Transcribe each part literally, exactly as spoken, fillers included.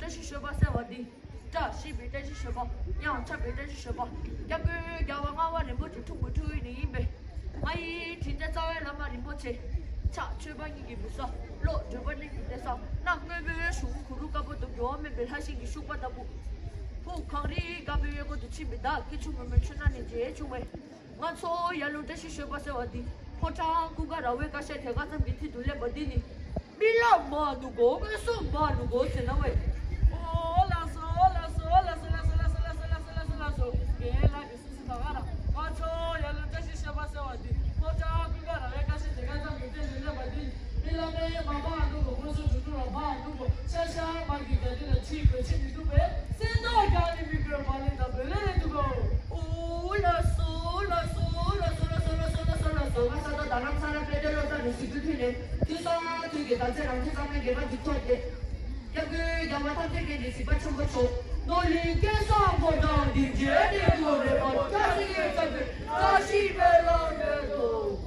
བཀྲ་ཤིས་ཞོལ་པ་ཟེར་བ་འདི། བཀྲ་ཤིས་པའི་བཀྲ་ཤིས་ཞོལ་པ། ཡང་ཆགས་པའི་བཀྲ་ཤིས་ཞོལ་པ། སྐྱབས་མགོན་རྒྱལ་བ་ལྔ་པ་རིན་པོ་ཆེ་འཁྲུངས་པའི་འཁྲུངས་ཡུལ་ནས་ཡིན་པས། ང་ཡི་དྲིན་ཅན་རྩ་བའི་བླ་མ་རིན་པོ་ཆེ། ཕྱག་མཆོད་པ་གཉིས་ཀྱི་འབུལ་ས། བློ་གྲོས་པ་གཉིས་ཀྱི་གཏད་ས། གནམ་སྔོན་པོའི་གཞུང་གུ་རུ་དཀར་པོ་དང་འགྱུར་བ་མེད་པའི་ལྷ་ཞིང་གི་ཤུག་པ་ལྟ་བུ། ཕུག་གངས་རིའི་དཀར་པོའི་གཡས་སྐོར་དུ་ཕྱིན་པའི་བདག་སྐྱེ་ཆུ་སྔོན་མོའི་ཆུ་ནང་ནས་རྒྱས་བྱུང་བའི། ང་ཚོ་ཡར་ཀླུང་བཀྲ་ཤིས་ཞོལ་པ་ཟེར་བ་འདི། ཕོ་བྲང་ཀུན་དགའ་ར་བའི་ཀ་ཤ་དེ་ག་ཙམ་གྱི་མཐིལ་དུ་སླེབས་པ་འདི་ནི། རྨི་ལམ་མ་ནུབ་གོ། མངོན་སུམ་མ་ནུབ་གོ་ཟེར་ན་བས། ཨོ་ལགས་སོ། ལགས་སོ། ལགས་སོ། ངའི་ལགས་ཀྱི་སུ་སུ་ད་ག་ར། ང་ཚོ་ཡར་ཀླུང་བཀྲ་ཤིས་ཞོལ་པ་ཟེར་བ་འདི། ཕོ་བྲང་ཀུན་དགའ་ར་བའི་ཀ་ཤ་དེ་ག་ཙམ་གྱི་མཐིལ་དུ་སླེབས་པ་འདི། རྨི་ལམ་མ་མ་ནུབ་གོ། མངོན་སུམ་དུ་ནུབ་ར་མ་ནུབ་གོ། ཤ་ཤ་མ་གི་ག་འདི་ལ་ཁྲིད་དགོས། ཁྲིད་མི་ཐུབ་པས། སེམས་ཐག་རྒྱག་ནི་མི་དགོས་པ་ལས་ད་བོད་ལས་ལས་འདུག་གོ། ཨོ་ལགས་སོ། ལགས་སོ། ལགས་སོ། ལགས་སོ། ང་ས་ད་རྡ་རམ་ས་ལ་དཔལ་ལྡན་སློབ་གྲྭ་ནས་ཟུར་དུ་ཕུལ་ནས་དུས་སང་དུས་ཀྱི་དམ་ཚིག་རང་ཚུགས་ཚང་མའི་དགེ་བ་འདི་ཐོབ་སྟེ། སྐྱབས་མགོན་རྒྱལ་བ་ཐམས་ཅད་མཁྱེན་ཅིང་གཟིགས་པ་ཆེན་པོ་མཆོག། ནོར་གླིང་སྐལ་བཟང་ཕོ་བྲང་འདི་མཇལ་ཏེ་གོ་རེ་བ་བཀྲ་ཤིས་ཀྱི་སྐྱབས་མགོན་བཀྲ་ཤིས་སྤེལ་ལ་འདོད་དོ།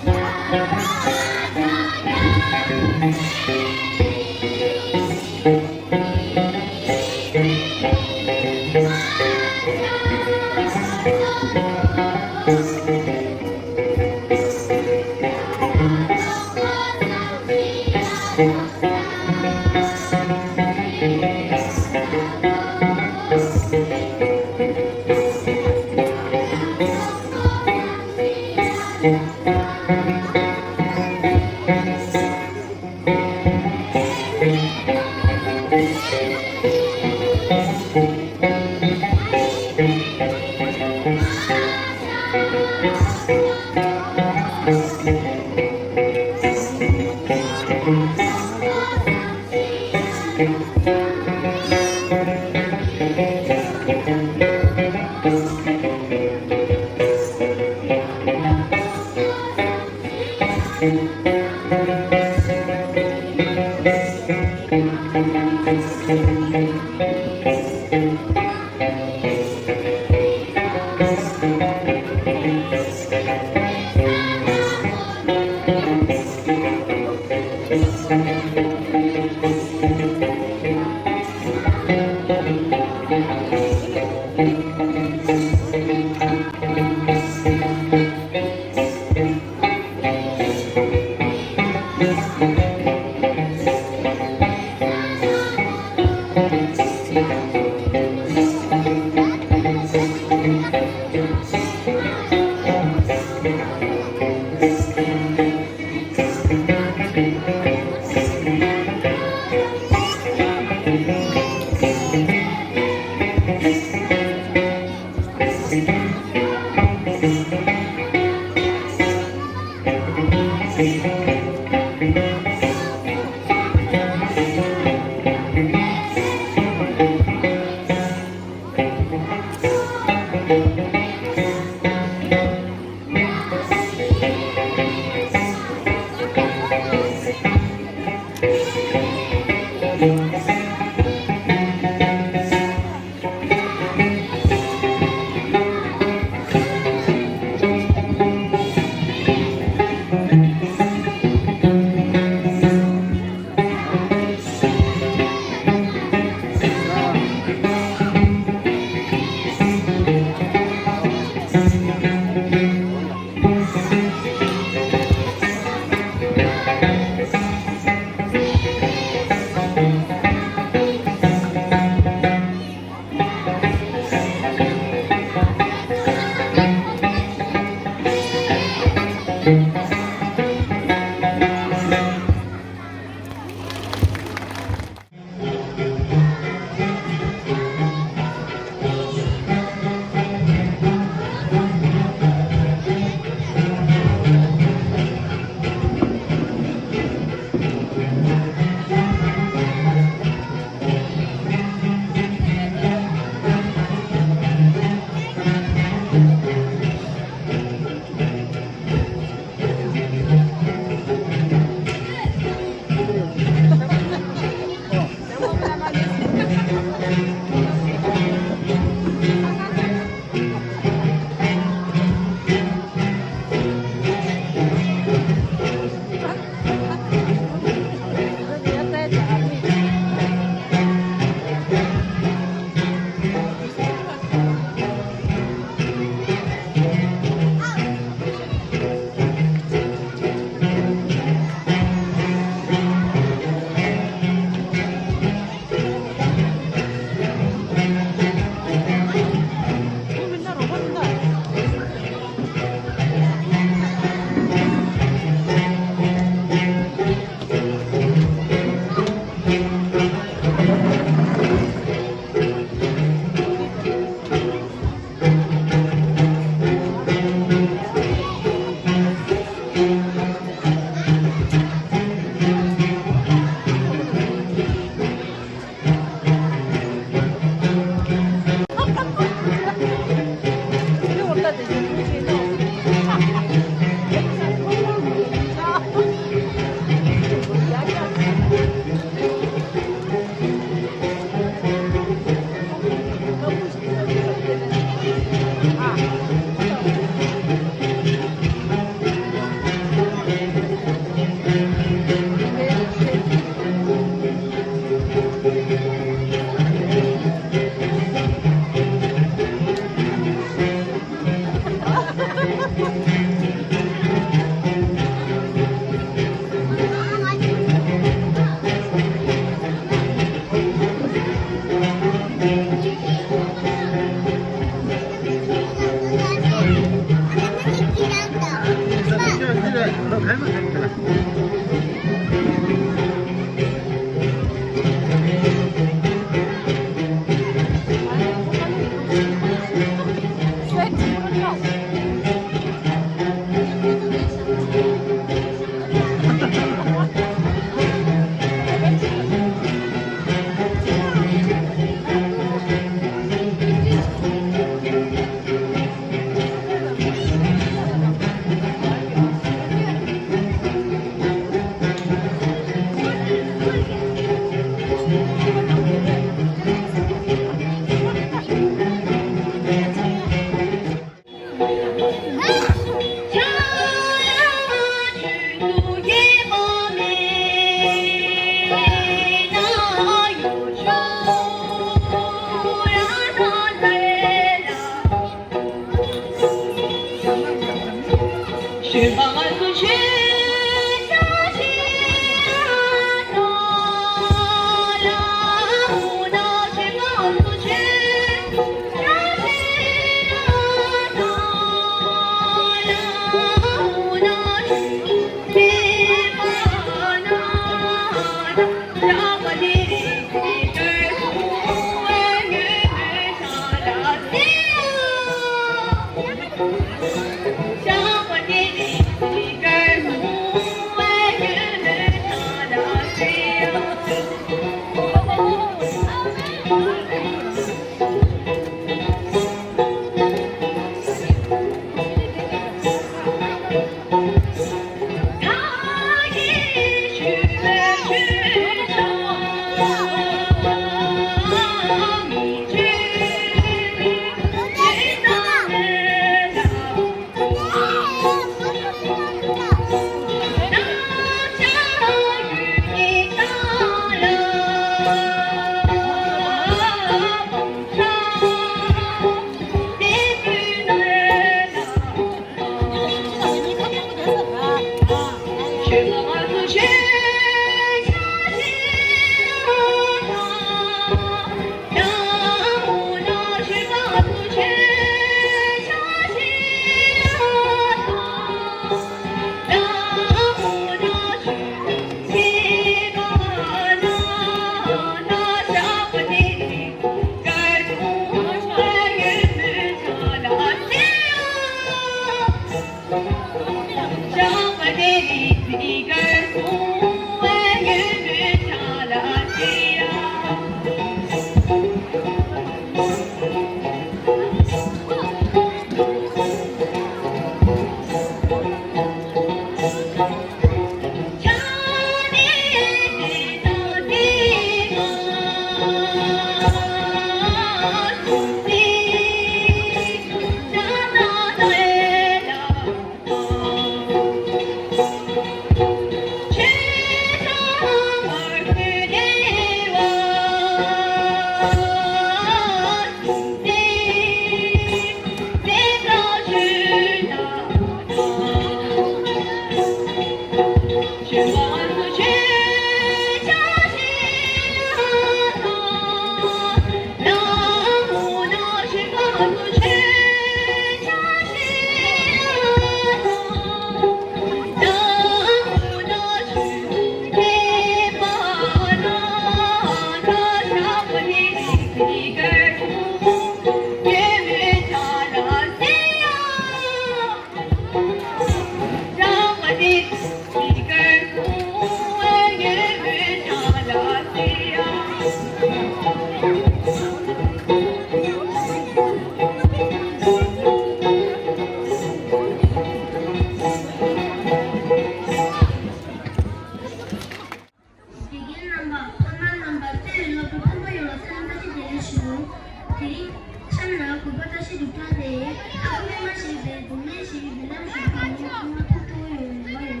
དེ་རིང་ཆབ་ནག་གུས་པ་བཀྲ་ཤིས་སྒྲུབ་གྲྭ་ནས་ཨ་ཁུ་པད་མ་ཞེས་པའི་མདོ་སྨད་ཞིག་འདི་ལམ་ཞིག་ཏུ་ཉིན་ཐུག་འགྲོ་ཡོང་བ་ཡོད།